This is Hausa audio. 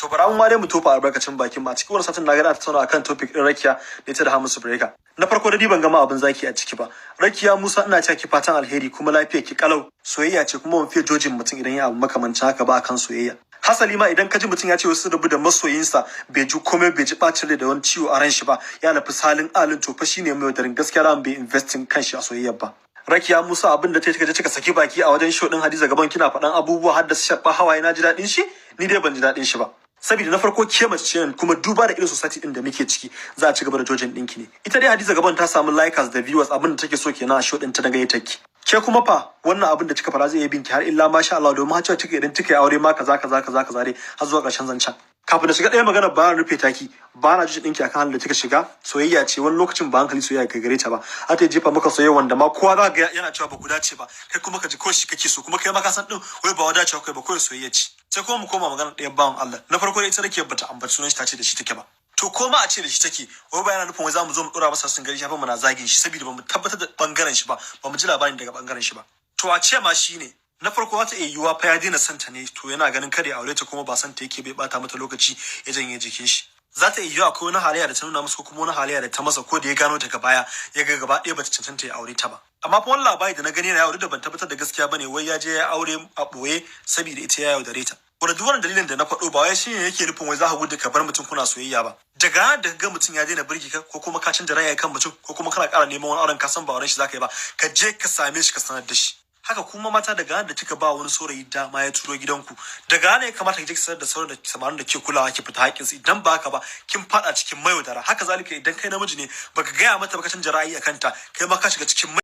To, bara mu ma dai mu tofa albarkacin bakin mu. A cikin wani satin na ga ana tattauna akan topic din Rakiya da ita da Hamisu Breaker. Na farko da ban gama abin zaki a ciki ba. Rakiya Musa, ina cewa ki fatan alheri kuma lafiya ki kalau. Soyayya ce, kuma mun fiye judging mutum idan ya abu makamancin haka ba akan soyayya. Hasali ma, idan ka ji mutum ya ce wasu rabu da masoyinsa, bai ji komai, bai ji bacin rai da wani ciwo a ran shi ba, ya nafi salin alin, to fa shine mai yaudarin gaskiya, ran bai investing kanshi a soyayyar ba. Rakiya Musa, abin da ta kika je kika saki baki a wajen show din Hadiza Gabon, kina faɗan abubuwa har da su sharɓa hawaye, na ji daɗin shi? Ni dai ban ji daɗin shi ba. Saboda na farko, ke mace ce, kuma duba da irin society din da muke ciki, za a ci gaba da judging ɗinki ne. Ita dai Hadiza Gabon ta samu likers da viewers, abin da take so kenan a show din ta na gayyata ki. Ke kuma fa, wannan abin da kika fara zai iya binki har illa masha Allah, domin har cewa kika idan kika yi aure ma kaza kaza kaza kaza dai har zuwa ƙarshen zancen. Kafin da shiga ɗaya magana, ba na rufe taki ba, na judging ɗinki akan halin da kika shiga. Soyayya ce, wani lokacin ba hankali soyayya ka gare ta ba, har ta jefa maka soyayya wanda ma kowa za ga yana cewa ba ku dace ba, kai kuma ka ji ko shi kake so, kuma kai ma ka san din wai ba wadacewa kai ba, kawai soyayya ce. Sai kuma mu koma magana ɗayan bawan Allah. Na farko dai, ita nake bata ambaci sunan shi ta ce da shi take ba. To, ko ma a ce da shi take, wai ba yana nufin wai za mu zo mu dora masa sun gari shafin mu na zagin shi, saboda ba mu tabbatar da bangaren shi ba, ba mu ji labarin daga bangaren shi ba. To, a ce ma shi ne, na farko za ta iya yiwuwa fa ya daina santa ne, to yana ganin kada ya aure ta, kuma ba santa yake bai bata mata lokaci, ya janye jikin shi. Za ta iya yiwuwa akwai wani halayya da ta nuna masa, ko kuma wani halayya da ta masa, ko da ya gano daga baya, ya ga gaba ɗaya bata cancanta ya aure ta ba. Amma fa wani labari da na gani na yawo da ban tabbatar da gaskiya bane, wai ya je ya aure a ɓoye saboda ita ya yaudare ta. Wanda duk wannan dalilin da na faɗo ba wai shine yake nufin wai za ka gudu ka bar mutum kuna soyayya ba. Daga ranar da ka ga mutum ya daina burge ka, ko kuma ka canza ra'ayi kan mutum, ko kuma kana ƙara neman wani auren, ka san ba auren shi zaka yi ba, ka je ka same shi ka sanar da shi. Haka kuma mata, daga ranar da kika ba wani saurayi dama ya turo gidanku, daga ranar ya kamata ki je ki sanar da sauran da samarin da ke kulawa, ki fita haƙƙin su. Idan ba haka ba, kin faɗa cikin mayaudara. Haka zalika, idan kai namiji ne, baka gaya mata ba, ka canja ra'ayi akan ta, kai ma ka shiga cikin